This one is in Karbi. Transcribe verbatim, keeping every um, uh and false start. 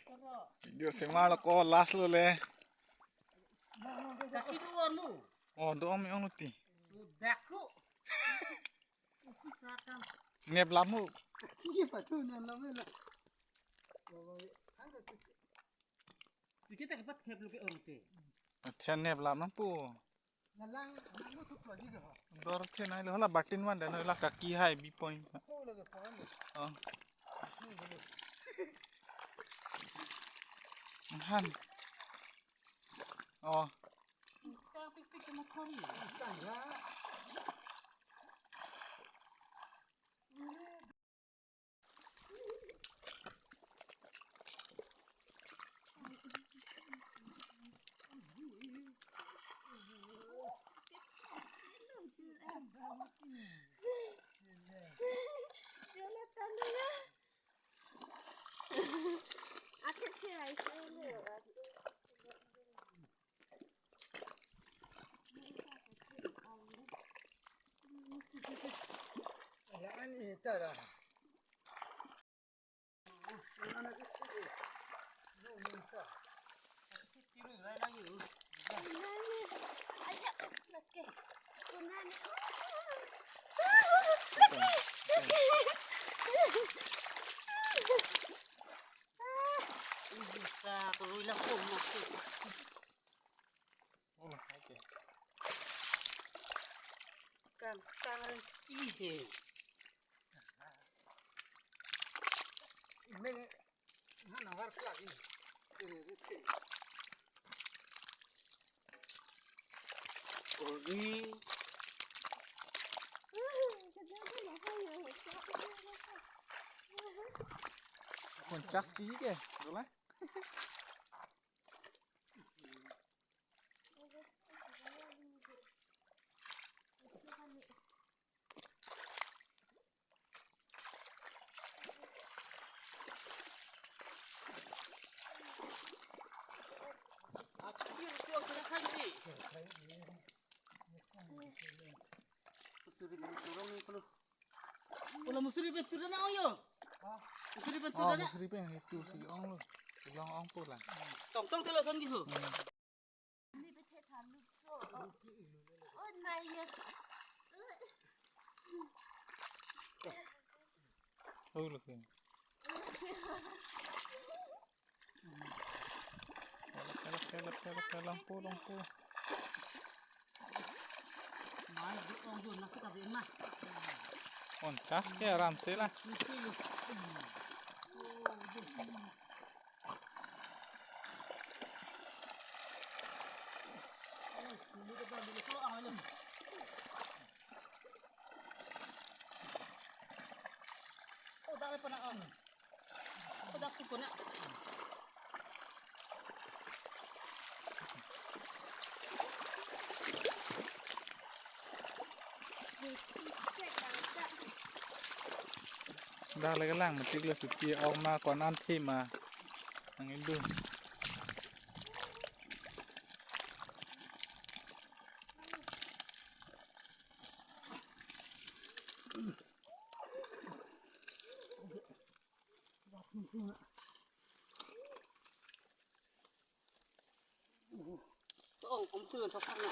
Video semar lo ko last lo le. Kaki do anu. Oh, do om ong ti. Dak ko. Nep lam ho. Ini patu nan lam na. Dikit tak pat khep lo ke ong te. Then nep lam nang po. Lalang, lalang mo thuk lagi ke ha. Dor the nai lo hala batin wan dan la kaki hai bi point. Ko lagi point. Oh. Han. Oh. Ka pik pik ke mathari. Tangga. Sa ko lang ko mo. Ola, okay. Kang, kang, ihe. Meng, hana war klak ini. Ini, ini. Kori. Kon chas ki ke, dola. Ola musuri pen tur dana ong yo. Musuri pen tur Oh, dana. Musuri pen itu si ong lo. Long ong pula. Tong tong telo son gitu. Oh, look in. Kela, kela, kela, kela, kela, long po, long po. Mai, di ong dun, nasi kabe ma. On kas ke aram se la. Dak le kelang metik le suki ong ma kon an thi ma. Nang indu. Ong, ong, sudah pasang na.